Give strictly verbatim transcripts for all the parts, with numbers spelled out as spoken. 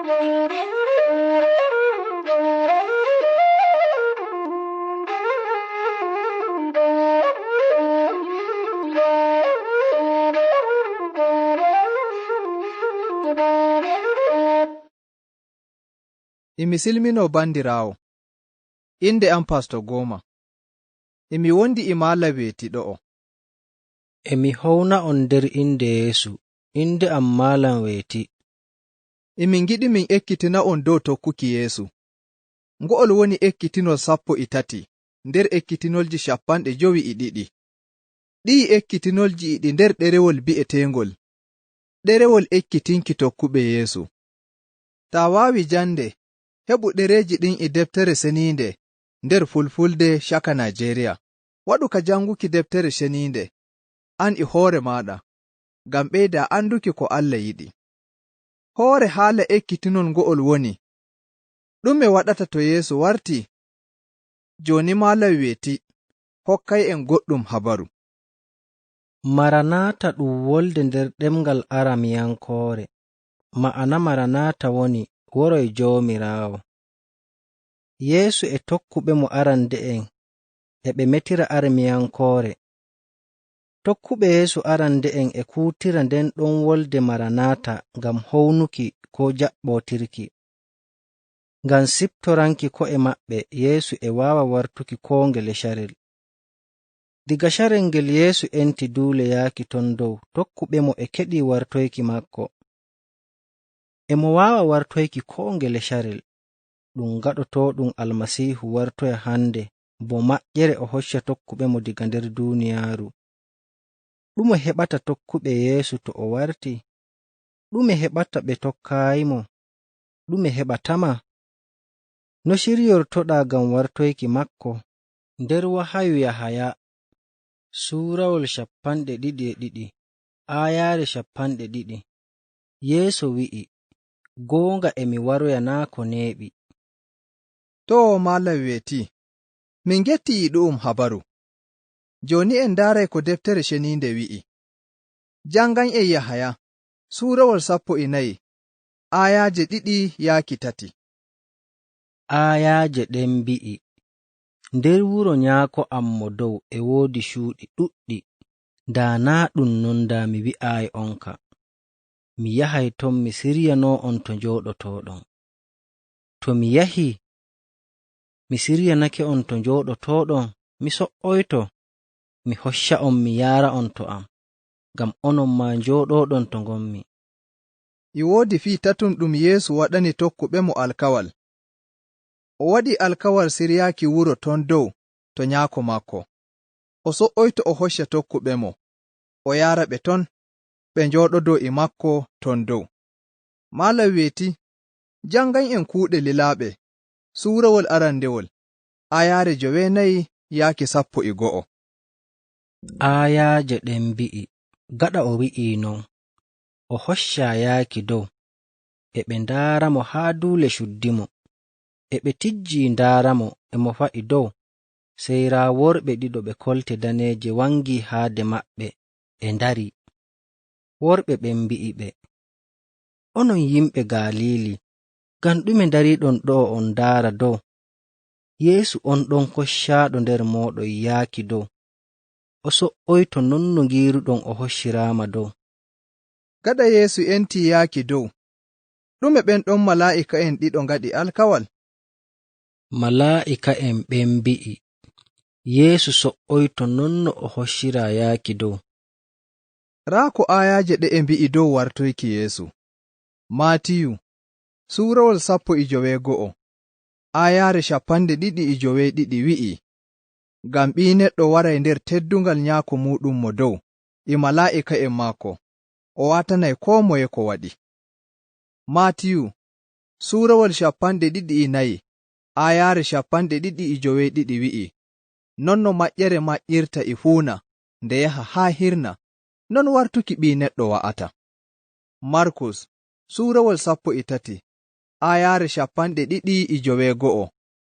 Emi silminoo banndiraawo. Innde am Pasto Gooma. Emi wondi e Maalam Weeti ɗo'o. Emi howna on nder innde Yeesu. Innde am Maalam Weeti. Emi ngiɗi min ekkitina on dow tokkuki Yeesu. Ngo'ol woni ekkitinol sappo e tati nder ekkitinolji cappanɗe jowi e ɗiɗi. Ɗi'i ekkitinolji iɗi nder ɗerewol bi'eteengol Ɗerewol Ekkitinki Tokkuɓe Yeesu. Taa waawi jannde, heɓu ɗereeji ɗin e Deftere Seniinde nder Fulfulde caka Najeriya. Waɗu ka jannguki Deftere Seniinde, an e hoore maaɗa, ngam ɓeydaa annduki ko Allah yiɗi. Hoore haala ekkitinol ngo'ol woni, ɗume waɗata to Yeesu wartii? Jooni Maalam Weeti hokkay en goɗɗum habaru. Maranata ɗum wolde nder ɗemngal Aramiyankoore. Ma'ana Maranata woni, "Woroy Joomiraawo." Yeesu e tokkuɓemo arande'en e ɓe metira Aramiyankoore. Tokkuɓe Yeesu arande'en e kuutira nden ɗon wolde Maranata ngam hownuki koo jaɓɓootirki. Ngam siftoranki ko'e maɓɓe, Yeesu e waawa wartuki koo ngele carel. Diga carel ngel Yeesu enti duule yaaki ton dow, tokkuɓemo e keɗii wartoyki maako. E mo waawa wartoyki koo ngele carel. Ɗum gaɗotooɗum Almasiihu wartoya hande, bo maƴƴere o hocca tokkuɓemo diga nder duuniyaaru. Ɗume heɓata tokkuɓe Yeesu to o wartii? Ɗume heɓata ɓe tokkaayimo? Ɗume heɓatama? No ciryortoɗaa ngam wartoyki maako? Nder wahayu Yahaya, suurawol cappanɗe ɗiɗi e ɗiɗi, aayaare cappanɗe ɗiɗi, Yeesu wi'i, "Goonga e mi waroya naa ko neeɓi." Too, Maalam Weeti, min ngetti e ɗu'um habaru. Jooni en ndaaray ko Deftere Ceniinde wi'i. Janngan en Yahaya, suurawol sappo e nayi, aayaaje ɗiɗi yaaki tati. Aayaaje ɗen mbi'i, "Nder wuro Nyaako am Mo Dow e woodi cuuɗi ɗuɗɗi. Daa naa ɗum non, daa mi wi'aay on ka. Mi yahay ton, mi siryanoo on to njooɗotooɗon. To mi yahii, mi siryanake on to njooɗotooɗon, mi so'oyto, mi hocca on, mi yaara on to am, ngam onon maa njooɗooɗon to ngonmi." E woodi fii tatum ɗum Yeesu waɗani tokkuɓemo alkawal. O waɗi alkawal siryaaki wuro ton dow to Nyaako maako. O so'oyto o hocca tokkuɓemo, o yaara ɓe ton, ɓe njooɗodoo e maako ton dow. Maalam Weeti, janngan en Kuuɗe Lilaaɓe, suurawol arandewol, aayaare joweenayi yaaki sappo e go'o. Aayaaje ɗen mbi'i, gaɗa o wi'ii non, o hoccaa yaaki dow, e ɓe ndaaramo haa duule cuddimo. E ɓe tijjii ndaaramo e mo fa'i dow, sey raa worɓe ɗiɗo ɓe kolte daneeje wangii haade maɓɓe, e ndarii. Worɓe ɓen mbi'i ɓe, "Onon yimɓe Galiili, ngam ɗume ndariɗon ɗo'o on ndaara dow? Yeesu on ɗon koccaaɗo nder mooɗon yaaki dow, o so'oyto non no ngiiruɗon o hocciraama dow." Gaɗa Yeesu entii yaaki dow, ɗume ɓen ɗon malaa'ika'en ɗiɗo ngaɗi alkawal? Malaa'ika'en ɓen mbi'i, "Yeesu so'oyto non no o hocciraa yaaki dow." Raa ko aayaaje ɗe'e mbi'i dow wartoyki Yeesu. Maatiyu, suurawol sappo e joweego'o, aayaare cappanɗe ɗiɗi e joweeɗiɗi wi'i, "Ngam Ɓii Neɗɗo waray nder teddungal Nyaako muuɗum Mo Dow e malaa'ika'en maako, o waatanay koo moye ko waɗi." Maatiyu, suurawol cappanɗe ɗiɗi e nayi, aayaare cappanɗe ɗiɗi e joweeɗiɗi wi'i, "Non no maƴƴere maƴƴirta e fuuna nde yaha haa hirna, non wartuki Ɓii Neɗɗo wa'ata." Markus, suurawol sappo e tati, aayaare cappanɗe ɗiɗi e joweego'o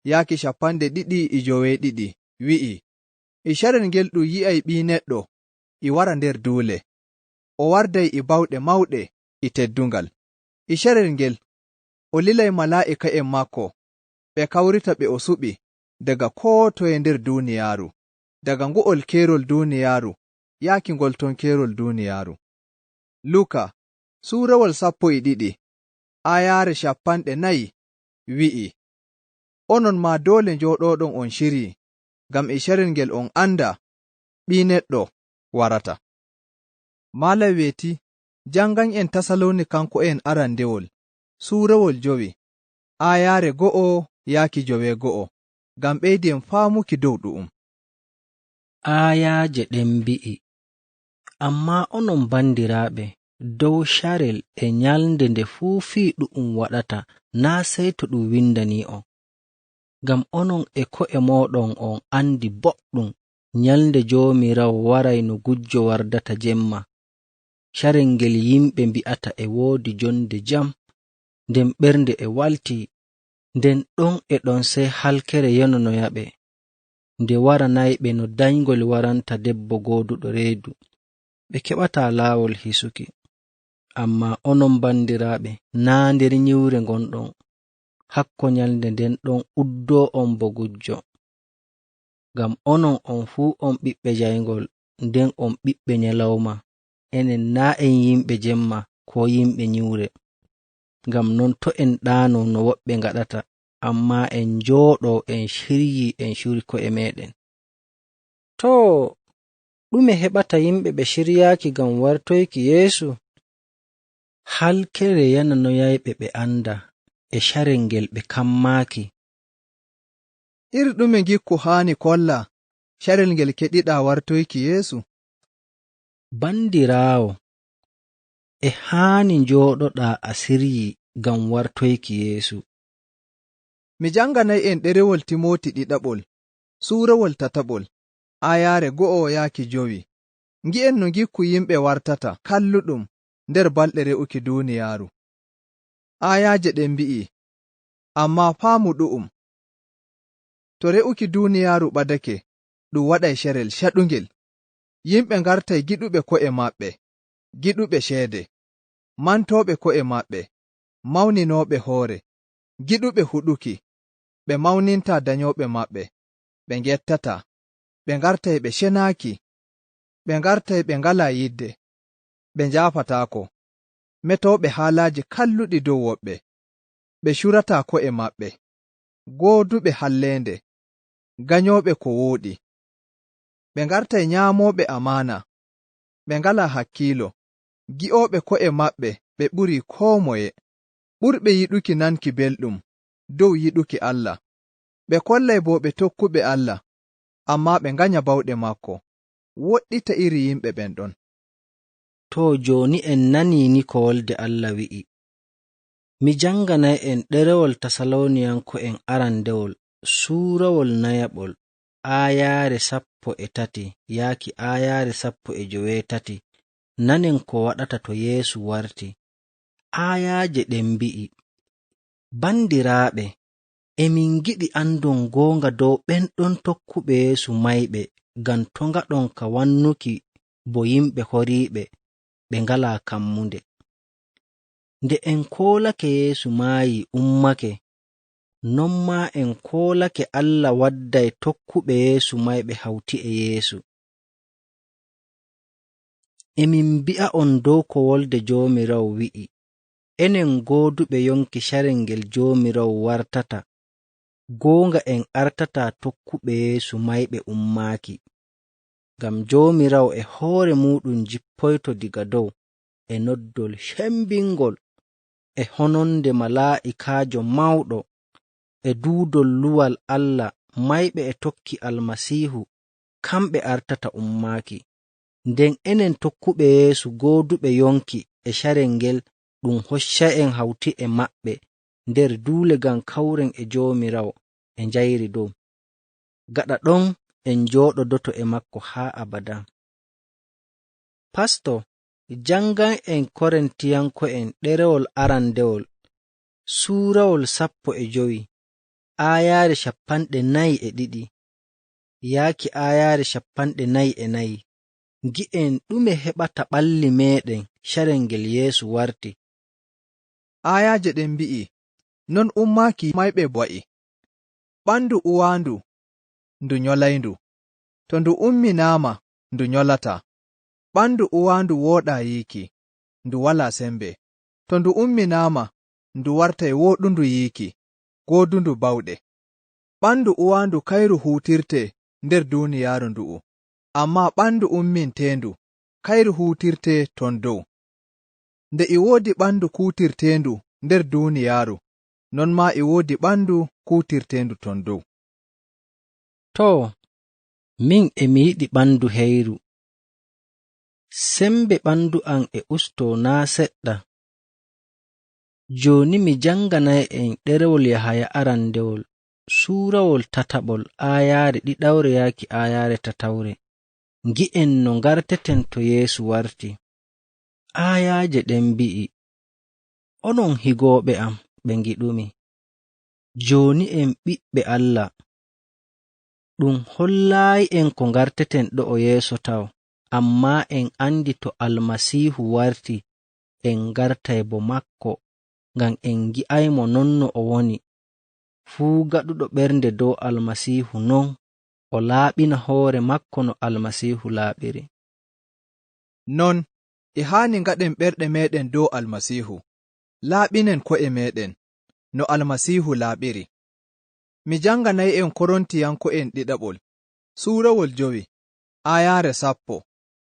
yaaki cappanɗe ɗiɗi e joweeɗiɗi wi'i, "E carel ngel ɗum yi'ay Ɓii Neɗɗo e wara nder duule. O warday e bawɗe mawɗe e teddungal. E carel ngel o lilay malaa'ika'en maako, ɓe kawrita ɓe o suɓi daga koo toye nder duuniyaaru, daga ngo'ol keerol duuniyaaru yaaki ngol ton keerol duuniyaaru. Luka, suurawol sappo e ɗiɗi, aayaare cappanɗe nayi, wi'i, "Onon maa doole njooɗooɗon on ciryii, ngam e carel ngel on anndaa Ɓii Neɗɗo warata." Maala weeti, janngan'en Tasalonikanko'en arandewol, suurawol jowi, aayaare go'o yaaki joweego'o, ngam ɓeyden faamuki dow ɗu'um. Aayaaje ɗen mbi'i, "Ammaa onon bandiraaɓe, dow carel e nyalnde nde fuu fii ɗu'um waɗata, naa' sey to ɗum windanii on. Ngam onon e ko'e mooɗon on andi boɗɗum nyalnde Joomiraawo waray no gujjo wardata jemma. Carel ngel yimɓe mbi'ata e woodi jonde jam, nden ɓernde e waltii, nden ɗon e ɗon sey halkere yanonoyaɓe. Nde waranayɓe no danygol waranta debbo gooduɗo reedu. Ɓe keɓataa laawol hisuki. Ammaa onon bandiraaɓe, naa' nder nyiwre ngonɗon. Hakko nyalnde nden ɗon uddoo on bo gujjo. Ngam onon on fuu on ɓiɓɓe jayngol, nden on ɓiɓɓe nyalawma. Enen naa' en yimɓe jemma koo yimɓe nyiwre. Ngam non to' en ɗaano no woɓɓe ngaɗata, ammaa en njooɗoo en ciryii en curi ko'e meeɗen." Too, ɗume heɓata yimɓe ɓe ciryaaki ngam wartoyki Yeesu? Halkere yananoyayɓe ɓe andaa, e carel ngel ɓe kammaaki. Iri ɗume ngikku haani kolla carel ngel keɗiɗaa wartoyki Yeesu? Bandiraawo, e haani njooɗoɗaa a siryii ngam wartoyki Yeesu. Mi jannganay en ɗerewol Timooti ɗiɗaɓol, suurawol tataɓol, aayaare go'o yaaki jowi. Ngi'en no ngikku yimɓe wartata kalluɗum nder balɗe re'uki duuniyaaru. Aayaaje ɗen mbi'i, "Ammaa faamu ɗu'um. To re'uki duuniyaaru ɓadake, ɗum waɗay carel caɗungel. Yimɓe ngartay giɗuɓe ko'e maɓɓe, giɗuɓe ceede, mantooɓe ko'e maɓɓe, mawninooɓe hoore, giɗuɓe huɗuki, ɓe mawnintaa danyooɓe maɓɓe, ɓe ngettataa, ɓe ngartay ɓe cenaaki, ɓe ngartay ɓe ngalaa yidde, ɓe njaafataako, metooɓe haalaaji kalluɗi dow woɓɓe, ɓe curataa ko'e maɓɓe, gooduɓe halleende, ganyooɓe ko wooɗi. Ɓe ngartay nyaamooɓe amaana, ɓe ngalaa hakkiilo, gi'ooɓe ko'e maɓɓe ɓe ɓurii koo moye, ɓurɓe yiɗuki nanki belɗum dow yiɗuki Allah. Ɓe kollay bo ɓe tokkuɓe Allah, ammaa ɓe nganya bawɗe maako. Woɗɗita iri yimɓe ɓen ɗon." Too, jooni en nanii ni ko Wolde Allah wi'i. Mi jannganay en ɗerewol Tasaloniyanko'en arandewol, suurawol nayaɓol, aayaare sappo e tati yaaki aayaare sappo e joweetati. Nanen ko waɗata to Yeesu wartii. Aayaaje ɗen mbi'i, "Bandiraaɓe, e min ngiɗi andon goonga dow ɓen ɗon tokkuɓe Yeesu mayɓe, ngam to' ngaɗon ka wannuki bo yimɓe horiiɓe, ɓe ngalaa kammunde. Nde en koolake Yeesu maayii, ummake, non maa en koolake Allah wadday tokkuɓe Yeesu mayɓe hawti e Yeesu." E min mbi'a'on dow ko Wolde Joomiraawo wi'i, enen gooduɓe yonki carel ngel Joomiraawo wartata, goonga en artataa tokkuɓe Yeesu mayɓe ummaaki. Ngam Joomiraawo e hoore muuɗum jippoyto diga dow, e noddol cembingol, e hononde malaa'ikaajo mawɗo, e duudol luwal Allah, mayɓe e tokki Almasiihu, kamɓe artata ummaaki. Nden enen tokkuɓe Yeesu gooduɓe yonki e carel ngel ɗum hoccay'en hawti e maɓɓe nder duule ngam kawren e Joomiraawo e njayri dow. Gaɗa ɗon en njooɗodoto e maako haa abadaa. Pasto, janngan en Korintiyanko'en ɗerewol arandewol, suurawol sappo e jowi, aayaare cappanɗe nayi e ɗiɗi, yaaki aayaare cappanɗe nayi e nayi. Ngi'en ɗume heɓata ɓalli meeɗen carel ngel Yeesu warti. Aayaaje ɗen mbi'i, Non ummaaki mayɓe wa'i. Ɓandu uwaandu, ndu nyolayndu. To ndu umminaama, ndu nyolataa. Ɓandu uwaandu wooɗaa yiiki, ndu walaa sembe. To ndu umminaama, ndu wartay wooɗundu yiiki, goodundu bawɗe. Ɓandu uwaandu kayru huutirtee nder duuniyaaru ndu'u, ammaa ɓandu umminteendu kayru huutirtee ton dow. Nde e woodi ɓandu kuutirteendu nder duuniyaaru, non maa e woodi ɓandu kuutirteendu ton dow. Too, min e mi yiɗi ɓandu heyru. Sembe ɓandu am e ustoo naa seɗɗa. Jooni mi jannganay en ɗerewol Yahaya arandewol, suurawol tataɓol, aayaare ɗiɗawre yaaki aayaare tatawre. Ngi'en no ngarteten to Yeesu warti. Aayaaje ɗen mbi'i, "Onon higooɓe am ɓe ngiɗumi, jooni en ɓiɓɓe Alla. Ɗum hollaayi en ko ngarteten ɗo'o yeeso taw, ammaa en andi to Almasiihu warti, en ngartay bo makko, ngam en ngi'aymo non no o woni. Fuu gaɗuɗo ɓernde dow Almasiihu non, o laaɓina hoore makko no Almasiihu laaɓiri." Non, e haani ngaɗen ɓerɗe meeɗen dow Almasiihu, laaɓinen ko'e meeɗen no Almasiihu laaɓiri. Mi jannganay en Korintiyanko'en ɗiɗaɓol, suurawol jowi, aayaare sappo.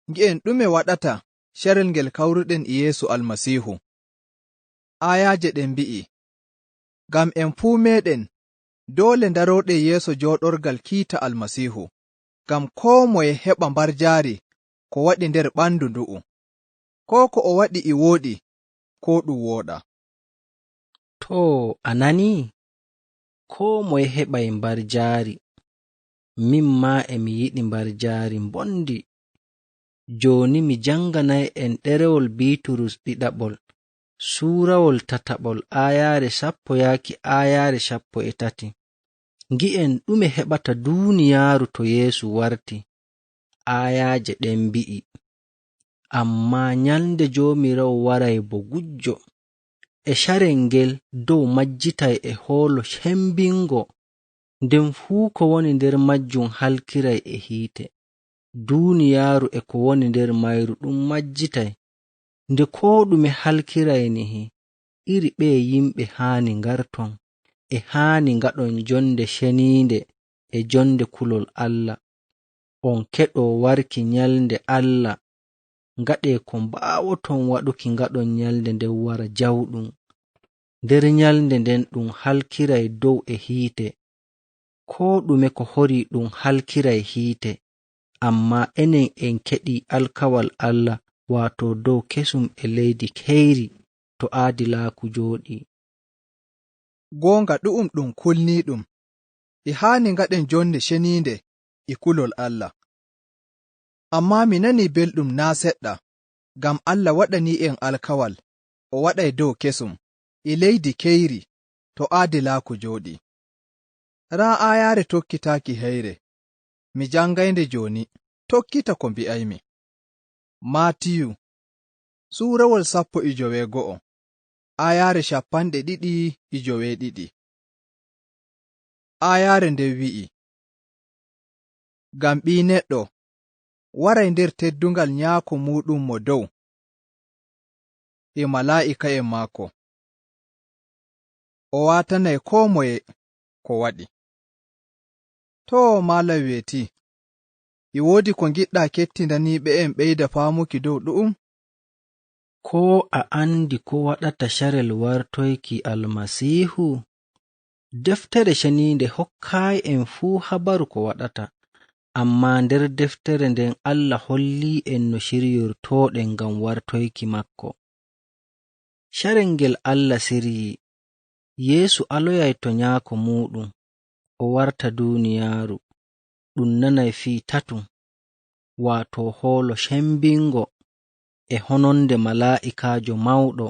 Ngi'en ɗume waɗata carel ngel kawruɗen e Yeesu Almasiihu. Aayaaje ɗen mbi'i, "Ngam en fuu meeɗen, doole ndarooɗen yeeso jooɗorgal kiita Almasiihu, ngam koo moye heɓa mbarjaari ko waɗi nder ɓandu ndu'u, koo ko o waɗi e wooɗi, koo ɗum wooɗaa." Too, a nanii? Koo moye heɓay mbarjaari. Min maa e mi yiɗi mbarjaari mbondi. Jooni mi jannganay en ɗerewol Biiturus ɗiɗaɓol, suurawol tataɓol, aayaare sappo yaaki aayaare sappo e tati. Ngi'en ɗume heɓata duuniyaaru to Yeesu warti. Aayaaje ɗen mbi'i, "Ammaa nyalnde Joomiraawo waray bo gujjo. E carel ngel dow majjitay e hoolo cembingo, nden fuu ko woni nder majjum halkiray e hiite. Duuniyaaru e ko woni nder mayru ɗum majjitay. Nde koo ɗume halkiray nihi, iri ɓeye yimɓe haani ngarton? E haani ngaɗon jonde ceniinde e jonde kulol Alla. On keɗoo warki nyalnde Alla. Ngaɗee ko mbaawoton waɗuki ngaɗon nyalnde nden wara jawɗum. Nder nyalnde nden ɗum halkiray dow e hiite. Koo ɗume ko horii ɗum halkiray hiite. Ammaa enen en keɗii alkawal Alla, waato dow kesum e leydi keyri to aadilaaku jooɗii." Goonga ɗu'um ɗum kulniiɗum. E haani ngaɗen jonde ceniinde e kulol Alla. Ammaa mi nanii belɗum naa' seɗɗa, ngam Allah waɗanii en alkawal o waɗay dow kesum, e leydi keyri to aadilaaku jooɗii. Raa aayaare tokkitaaki heyre, mi jangaynde jooni, tokkita ko mbi'aymi. Maatiyu, suurawol sappo e joweego'o, aayaare cappanɗe ɗiɗi e joweeɗiɗi. Aayaare nden wi'i, "Ngam Ɓii Neɗɗo waray nder teddungal Nyaako muuɗum Mo Dow e malaa'ika'en maako. O waatanay koo moye ko waɗi." Too, Maalam Weeti, e woodi ko ngiɗɗaa kettindanii ɓe'en ɓeyda faamuki dow ɗu'um? Koo a andi ko waɗata carel wartoyki Almasiihu? Deftere Ceniinde hokkaay en fuu habaru ko waɗata, ammaa nder deftere nden Allah hollii en no ciryortooɗen ngam wartoyki maako. Carel ngel Allah siryii, Yeesu aloyay to Nyaako muuɗum, o warta duuniyaaru, ɗum nanay fii tatum, waato hoolo cembingo e hononde malaa'ikaajo mawɗo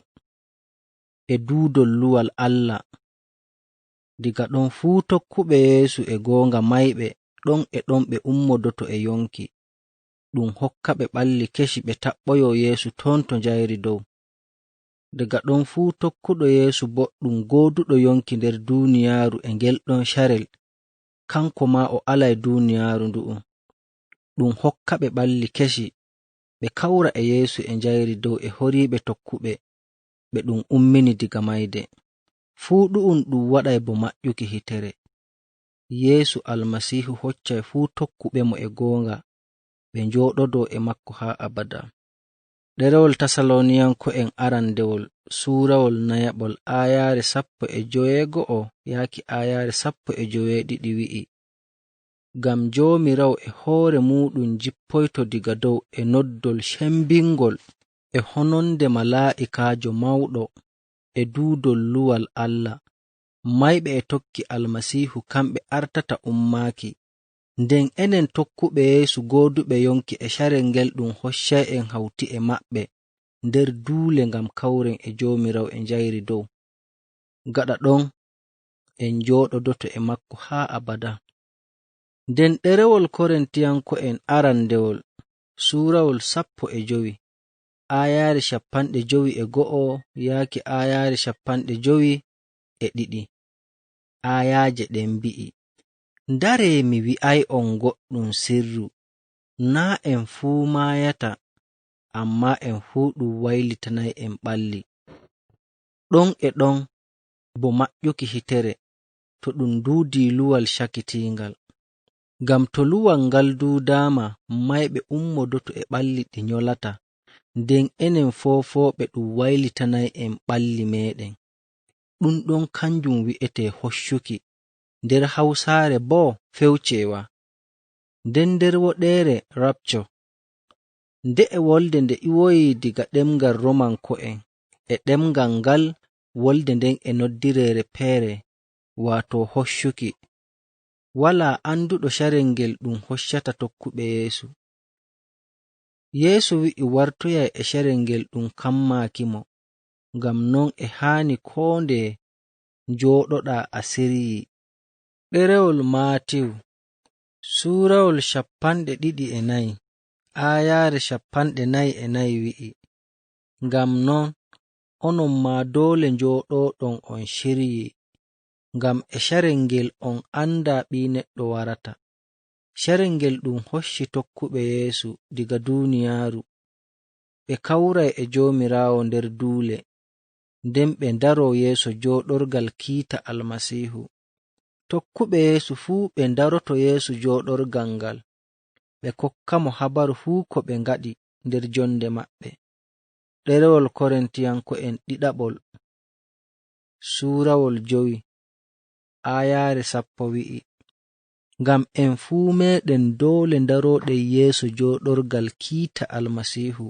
e duudol luwal Allah. Diga ɗon fuu tokkuɓe Yeesu e goonga mayɓe ɗon e ɗon ɓe ummodoto e yonki. Ɗum hokkaɓe ɓalli kesi ɓe taɓɓoyoo Yeesu ton to njayri dow. Daga ɗon fuu tokkuɗo Yeesu boɗɗum gooduɗo yonki nder duuniyaaru e ngel ɗon carel, kanko maa o alay duuniyaaru ndu'u. Ɗum hokkaɓe ɓalli kesi, ɓe kawra e Yeesu e njayri dow e horiiɓe tokkuɓe, ɓe ɗum ummini diga mayde. Fuu ɗu'um ɗum waɗay bo maƴƴuki hitere. Yeesu Almasiihu hoccay fuu tokkuɓemo e gooŋga, ɓe njooɗodoo e makko haa abada. Ɗerewol Tasaloniyanko'en arandewol, suurawol nayaɓol, aayaare sappo e joweego'o yaaki aayaare sappo e joweeɗiɗi wi'i, "Ngam Joomiraawo e hoore muuɗum jippoyto diga dow e noddol cembiŋgol e hononde malaa'ikaajo mawɗo e duudol luwal Allah. Mayɓe e tokki Almasiihu kamɓe artata ummaaki. Nden enen tokkuɓe Yeesu gooduɓe yonki e carel ngel ɗum hoccay'en hawti e maɓɓe nder duule ngam kawren e Joomiraawo e njayri dow. Gaɗa ɗon en njooɗodoto e makko haa abada." Nden ɗerewol Korintiyanko'en arandewol, suurawol sappo e jowi, aayaare cappanɗe jowi e go'o yaaki aayaare cappanɗe jowi e ɗiɗi. Aayaaje ɗen mbi'i, "Ndaree mi wi'ay'on goɗɗum sirru, naa en fuu maayata, ammaa en fuu ɗum waylitanay en ɓalli." Ɗon e ɗon bo maƴƴuki hitere, to ɗum duudii luwal cakitiingal. Ngam to luwal ngal duudaama, mayɓe ummodoto e ɓalli ɗi nyolata, nden enen foofooɓe ɗum waylitanay en ɓalli meeɗen. Ɗum ɗon kanjum wi'etee hoccuki, nder Hawsaare boo fewceewa, nden nder woɗeere rapture. Nde'e wolde nde iwoyi diga ɗemngal Romanko'en e ɗemngal ngal wolde nden e noddireere feere, waato hoccuki. Walaa annduɗo carel ngel ɗum hoccata tokkuɓe Yeesu. Yeesu wi'i wartoyay e carel ngel ɗum kammaaki mo, ngam non e haani koo ndeye njooɗoɗaa a siryii. Ɗerewol Maatiyu, suurawol cappanɗe ɗiɗi e nayi, aayaare cappanɗe nayi e nayi wi'i, "Ngam non, onon maa doole njooɗooɗon on ciryii, ngam e carel ngel on andaa Ɓii Neɗɗo warata." Carel ngel ɗum hocci tokkuɓe Yeesu diga duuniyaaru, ɓe kawray e Joomiraawo nder duule, nden ɓe ndaroo yeeso jooɗorgal kiita Almasiihu. Tokkuɓe Yeesu fuu ɓe ndaroto yeeso jooɗorgal ngal, ɓe kokkamo habaru fuu ko ɓe ngaɗi nder jonde maɓɓe. Ɗerewol Korintiyanko'en ɗiɗaɓol, suurawol jowi, aayaare sappo wi'i, "Ngam en fuu meeɗen doole ndarooɗen yeeso jooɗorgal kiita Almasiihu,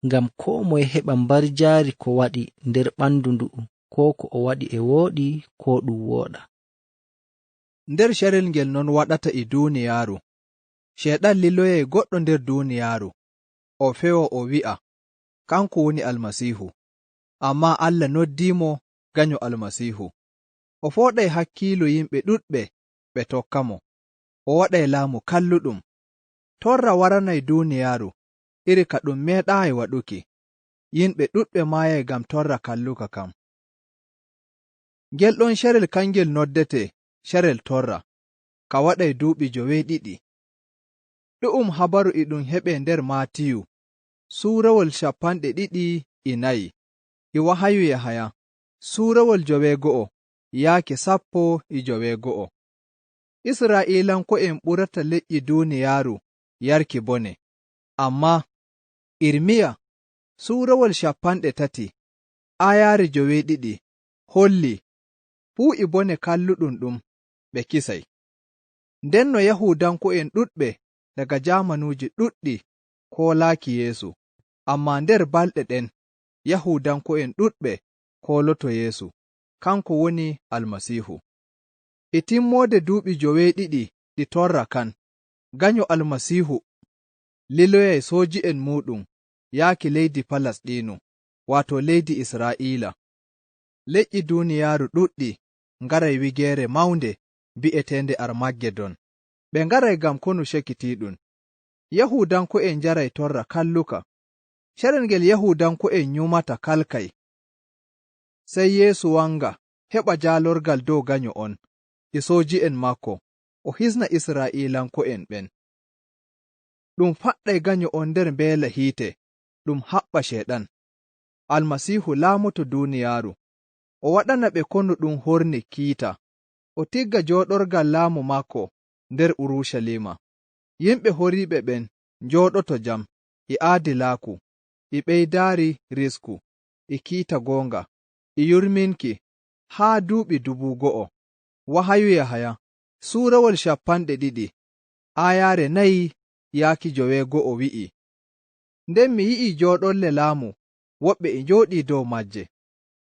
ngam koo moye heɓa mbarjaari ko waɗi nder ɓandu ndu'u, koo ko o waɗi e wooɗi, koo ɗum wooɗa." Nder carel ngel non waɗata e duuniyaaru, Ceyɗan liloyay goɗɗo nder duuniyaaru, o fewa o wi'a, kanko woni Almasiihu. Ammaa Allah noddii mo ganyo Almasiihu. O fooɗay hakkiilo yimɓe ɗuɗɓe ɓe tokka mo. O waɗay laamu kalluɗum. Torra waranay duuniyaaru iri ka ɗum meeɗaayi waɗuki. Yimɓe ɗuɗɓe maayay ngam torra kalluka kan. Ngel ɗon carel kangel noddetee carel torra, ka waɗay duuɓi joweeɗiɗi. Ɗu'um habaru e ɗum heɓee nder Maatiyu, suurawol cappanɗe ɗiɗi e nayi, e wahayu Yahaya, suurawol joweego'o, yaake sappo e joweego'o. Israa'iilanko'en ɓurata leƴƴi duuniyaaru yarki bone. Ammaa Irmiya, suurawol cappanɗe tati, aayaare joweeɗiɗi, holli fuu e bone kalluɗum ɗum ɓe kisay. Ndenno Yahuudanko'en ɗuɗɓe daga jaamanuuji ɗuɗɗi koolaaki Yeesu, ammaa nder balɗe ɗen Yahuudanko'en ɗuɗɓe kooloto Yeesu, kanko woni Almasiihu. E timmoode duuɓi joweeɗiɗi ɗi torra kan, ganyo Almasiihu liloyay sooji'en muuɗum yaaki leydi Falasɗiinu, waato leydi Israa'iila. Leƴƴi duuniyaaru ɗuɗɗi ngaray wigeere mawnde bi'eteende Armaggedon. Ɓe ngaray ngam konu cekitiiɗum. Yahuudanko'en njaray torra kalluka. Carel ngel Yahuudanko'en nyumata kalkay, Sey Yeesu wanga, heɓa jaalorgal dow ganyo on e sooji'en maako, o hisna Israa'iilanko'en ɓen. Ɗum faɗɗay ganyo on nder mbeela hiite, ɗum haɓɓa Ceyɗan. Almasiihu laamoto duuniyaaru. O waɗana ɓe konu ɗum horni kiita. O tigga jooɗorgal laamu maako nder Urucaliima. Yimɓe horiiɓe ɓen njooɗoto jam e aadilaaku, e ɓeydaari risku, e kiita goonga, e yurminki, haa duuɓi dubu go'o. Wahayu Yahaya, suurawol cappanɗe ɗiɗi, aayaare nayi yaaki joweego'o wi'i, nden mi yi'i jooɗorle laamu, woɓɓe e njooɗii dow majje.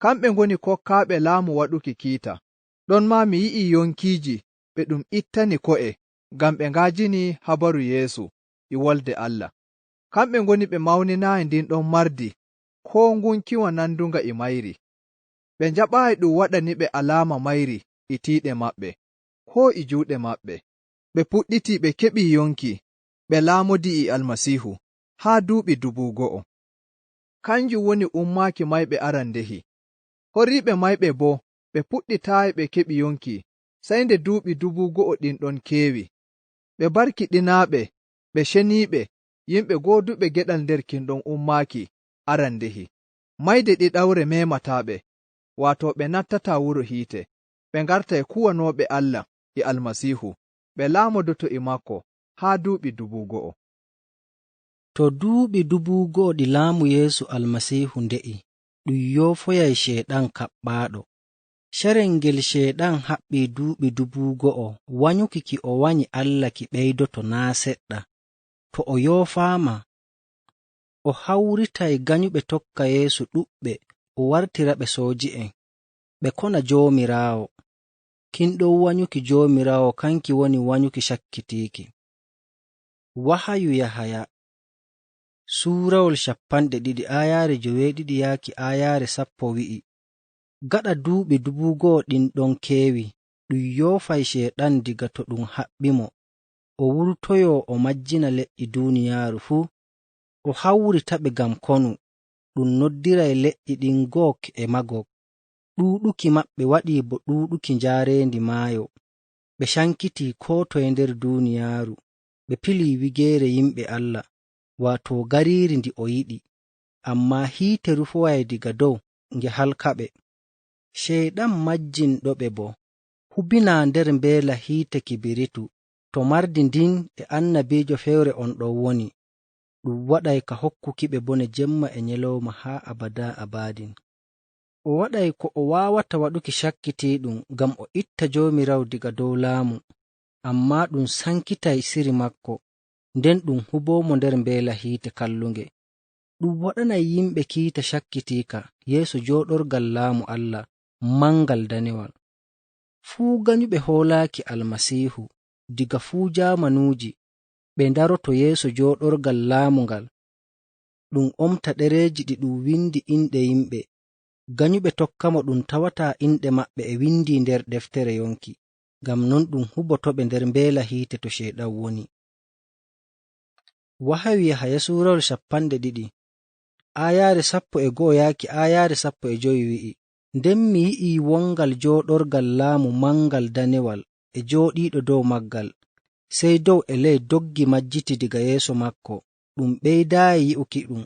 Kamɓe ngoni kokkaaɓe laamu waɗuki kiita. Ɗon maa mi yi'i yonkiiji ɓe ɗum ittani ko'e, ngam ɓe nga'ajini habaru Yeesu e wolde Allah. Kamɓe ngoni ɓe mawninaayi ndin ɗon mardi koo ngunkiwa nandunga e mayri. Ɓe njaɓaayi ɗum waɗani ɓe alaama mayri e tiiɗe maɓɓe, koo e juuɗe maɓɓe. Ɓe puɗɗitii ɓe keɓii yonki, ɓe laamodii e Almasiihu haa duuɓi dubu go'o. Kanjum woni ummaaki mayɓe arandehi. Horiiɓe mayɓe boo ɓe puɗɗitaayi ɓe keɓi yonki, sey nde duuɓi dubu go'o ɗin ɗon keewi. Ɓe barkiɗinaaɓe, ɓe ceniiɓe, yimɓe gooduɓe geɗal nder kin ɗon ummaaki arandehi. Mayde ɗiɗawre meemataa ɓe, waato ɓe nattataa wuro hiite. Ɓe ngartay kuwanooɓe Allah e Almasiihu, ɓe laamodoto e maako haa duuɓi dubu go'o. To duuɓi dubu go'o ɗi laamu Yeesu Almasiihu nde'i, ɗum yoofoyay Ceyɗan kaɓɓaaɗo. Carel ngel Ceyɗan haɓɓi duuɓi dubu go'o wanyuki ki o wanyi Allah ki ɓeydoto naa' seɗɗa. To o yoofaama, o hawritay ganyuɓe tokka Yeesu ɗuɗɓe, o wartira ɓe sooji'en, ɓe kona Joomiraawo. Kin ɗon wanyuki Joomiraawo, kanki woni wanyuki cakkitiiki. Wahayu Yahaya, suurawol cappanɗe ɗiɗi, aayaare joweeɗiɗi yaaki aayaare sappo wi'i, gaɗa duuɓi dubu go'o ɗin ɗon keewi, ɗum yoofay Ceyɗan diga to ɗum haɓɓi mo, o wurtoyoo o majjina leƴƴi duuniyaaru fuu, o hawrita ɓe ngam konu, ɗum noddiray leƴƴi ɗin Gog e Magog. Ɗuuɗuki maɓɓe waɗii bo ɗuuɗuki njaareendi maayo. Ɓe cankitii koo toye nder duuniyaaru, ɓe pilii wigeere yimɓe Allah, waato gariiri ndi o yiɗi. Ammaa hiite rufoway diga dow, nge halkaɓe. Ceyɗan majjinɗoɓe boo, hubinaa nder mbeela hiite kibiritu, to mardi ndin e annabiijo fewre on ɗon woni. Ɗum waɗay ka hokkukiɓe bone jemma e nyalawma haa abadaa abadin. O waɗay ko o waawata waɗuki cakkitiiɗum ngam o itta Joomiraawo diga dow laamu, ammaa ɗum sankitay siri maako, nden ɗum huboo mo nder mbeela hiite kallunge. Ɗum waɗanay yimɓe kiita cakkitiika yeeso jooɗorgal laamu Allah mangal danewal. Fuu ganyuɓe hoolaaki Almasiihu, diga fuu jaamanuuji, ɓe ndaroto yeeso jooɗorgal laamu ngal. Ɗum omta ɗereeji ɗi ɗum windi inɗe yimɓe. Ganyuɓe tokkamo ɗum tawataa inɗe maɓɓe e windi nder deftere yonki, ngam non ɗum hubotoɓe nder mbeela hiite to Ceyɗan woni. Wahayu Yahaya suurawol cappanɗe ɗiɗi, aayaare sappo e go'o yaaki aayaare sappo e jowi wi'i, nden mi yi'i wongal jooɗorgal laamu mangal danewal e jooɗiiɗo dow maggal. Sey dow e ley doggi majjiti diga yeeso maako, ɗum ɓeydaayi yi'uki ɗum.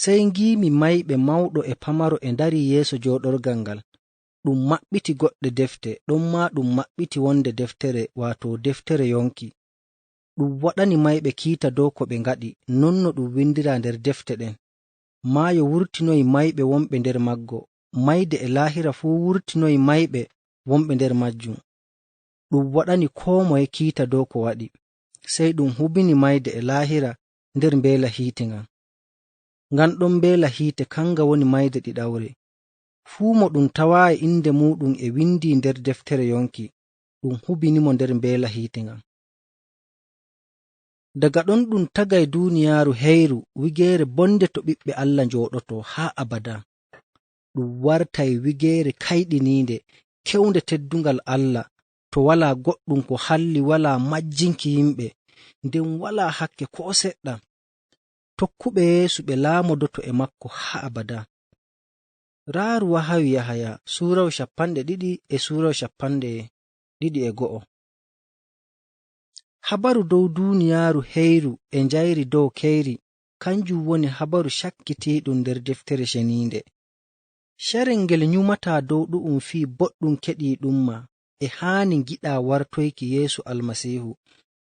Sey ngiimi mayɓe mawɗo e pamaro e ndarii yeeso jooɗorgal ngal. Ɗum maɓɓiti goɗɗe defte, ɗon maa ɗum maɓɓiti wonde deftere, waato deftere yonki. Ɗum waɗani mayɓe kiita dow ko ɓe ngaɗi, non no ɗum windiraa nder defte ɗen. Maayo wurtinoyi mayɓe wonɓe nder maggo, mayde e laahira fuu wurtinoyi mayɓe wonɓe nder majjum. Ɗum waɗani koo moye kiita dow ko waɗi. Sey ɗum hubini mayde e laahira nder mbeela hiite ngan. Ngan ɗon mbeela hiite kanga woni mayde ɗiɗawre. Fuu mo ɗum tawaayi inde muuɗum e windi nder deftere yonki, ɗum hubini mo nder mbeela hiite ngan. Daga ɗon ɗum tagay duuniyaaru heyru, wigeere bonde to ɓiɓɓe Allah njooɗoto haa abada. Ɗum wartay wigeere kayɗiniinde, kewnde teddungal Allah, to walaa goɗɗum ko halli, walaa majjinki yimɓe, nden walaa hakke koo seɗɗa. Tokkuɓe Yeesu ɓe laamodoto e makko haa abada. Raaru wahayu Yahaya, suurawo cappanɗe ɗiɗi e suurawo cappanɗe ɗiɗi e go'o. Habaru dow duuniyaaru heyru e njayri dow keyri, kanjum woni habaru cakkitiiɗum nder Deftere Ceniinde. Carel ngel nyumataa dow ɗu'um fii boɗɗum keɗiiɗum ma, e haani ngiɗaa wartoyki Yeesu Almasiihu.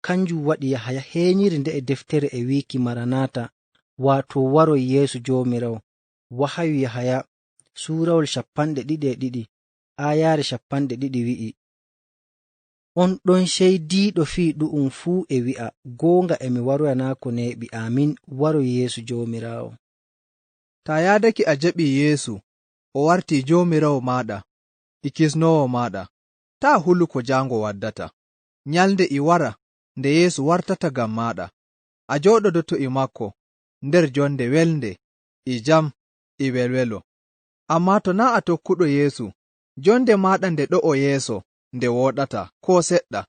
Kanjum waɗi Yahaya heenyiri nde'e deftere e wiiki Maranata, waato waroy Yeesu Joomiraawo. Wahayu Yahaya, suurawol cappanɗe ɗiɗi e ɗiɗi, aayaare cappanɗe ɗiɗi wi'i, "On ɗon ceydiiɗo fii ɗu'um fuu e wi'a, 'Goonga e mi waroya naa ko neeɓi, aamin, waroy Yeesu Joomiraawo.'" Taa yaadake a jaɓii Yeesu, o wartii Joomiraawo maaɗa, e Kisnoowo maaɗa, taa hulu ko jaango waddata. Nyalnde e wara nde Yeesu wartata ngam maaɗa. A jooɗodoto e makko nder jonde welnde, e jam, e welwelo. Ammaa to naa a tokkuɗo Yeesu, jonde maaɗa nde ɗo'o yeeso nde wooɗataa koo seɗɗa.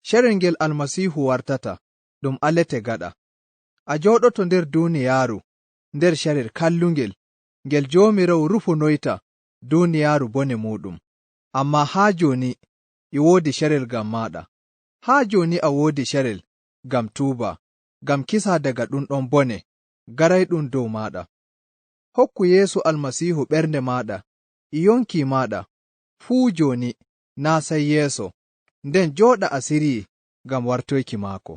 Carel ngel Almasiihu wartata, ɗum alete gaɗa. A jooɗoto nder duuniyaaru, nder carel kallungel, ngel Joomiraawo rufonoyta duuniyaaru bone muuɗum. Ammaa haa jooni e woodi carel ngam maaɗa. Haa jooni a woodi carel ngam tuuba, ngam kisa daga ɗum ɗon bone garayɗum dow maaɗa. Hokku Yeesu Almasiihu ɓernde maaɗa e yonki maaɗa, fuu jooni naa sey yeeso, nden jooɗa a siryi ngam wartoyki maako.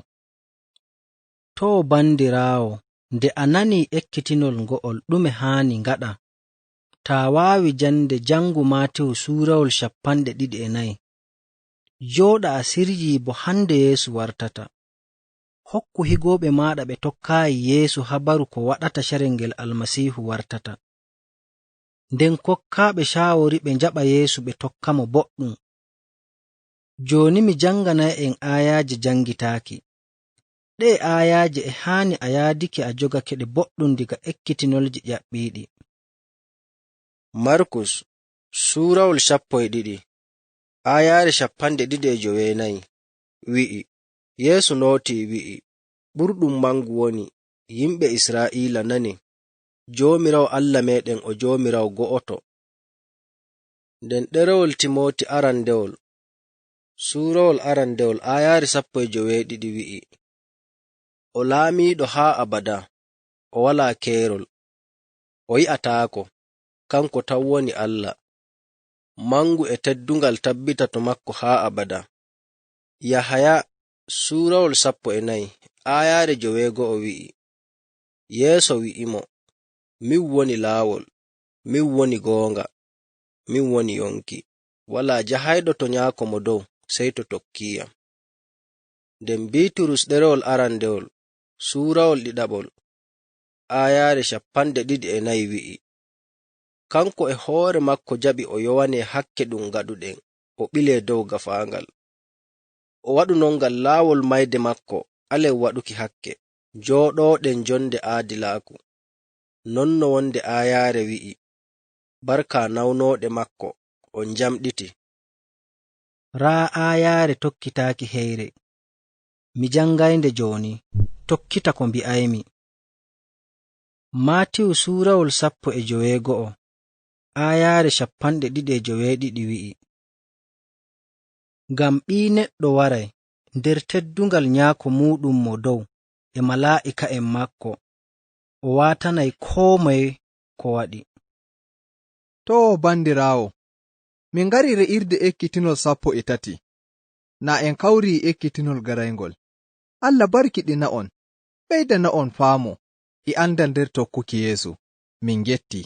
Too, bandiraawo, nde a nanii ekkitinol ngo'ol, ɗume haani ngaɗa? Taa waawi jande, jangu Maatiyu suurawol cappanɗe ɗiɗi e nayi. Jooɗa a siryi bo hande Yeesu wartata. Hokku higooɓe maaɗa ɓe tokkaayi Yeesu habaru ko waɗata carel ngel Almasiihu wartata. Nden kokkaaɓe caawori ɓe njaɓa Yeesu ɓe tokkamo boɗɗum. Jooni mi janganay en aayaaje jangitaaki. Ɗe'e aayaaje e haani a yaadike a jogake ɗe boɗɗum diga ekkitinolji ƴaɓɓiiɗi. Markus, suurawol sappo e ɗiɗi, aayaare cappanɗe ɗiɗi e joweenayi, wi'i, Yeesu nootii, wi'i, "Ɓurɗum mangu woni, yimɓe Israa'iila, nane, Joomiraawo Allah meeɗen o Joomiraawo go'oto." Nden ɗerewol Timooti arandewol, suurawol arandewol, aayaare sappo e joweeɗiɗi wi'i, "O laamiiɗo haa abada, o walaa keerol, o yi'ataako, kanko tan woni Allah. Mangu e teddungal tabbita to makko haa abada." Yahaya, suurawol sappo e nayi, aayaare joweego'o wi'i, Yeesu wi'imo, "Min woni laawol, min woni goonga, min woni yonki. Walaa jahayɗo to Nyaako Mo Dow, sey to tokkiiyam." Nden Biiturus ɗerewol arandewol, suurawol ɗiɗaɓol, aayaare cappanɗe ɗiɗi e nayi wi'i, "Kanko e hoore makko jaɓi o yowane hakke ɗum ngaɗuɗen, o ɓilee dow gafaangal. O waɗu non ngam laawol mayde makko alen waɗuki hakke, jooɗooɗen jonde aadilaaku." Non no wonde aayaare wi'i, "Barka nawnooɗe makko, on njamɗiti." Raa aayaare tokkitaaki heyre. Mi jangaynde jooni, tokkita ko mbi'aymi. Maatiyu suurawol sappo e joweego'o, aayaare cappanɗe ɗiɗi e joweeɗiɗi wi'i, "Ngam Ɓii Neɗɗo waray nder teddungal Nyaako muuɗum Mo Dow e malaa'ika'en makko, o waatanay koo moye ko waɗi." Too, bandiraawo, min ngari re'irde ekkitinol sappo e tati. Na en kawri e ekkitinol garayngol. Allah barkiɗina on, ɓeydana on faamu e andal nder tokkuki Yeesu. Min ngetti.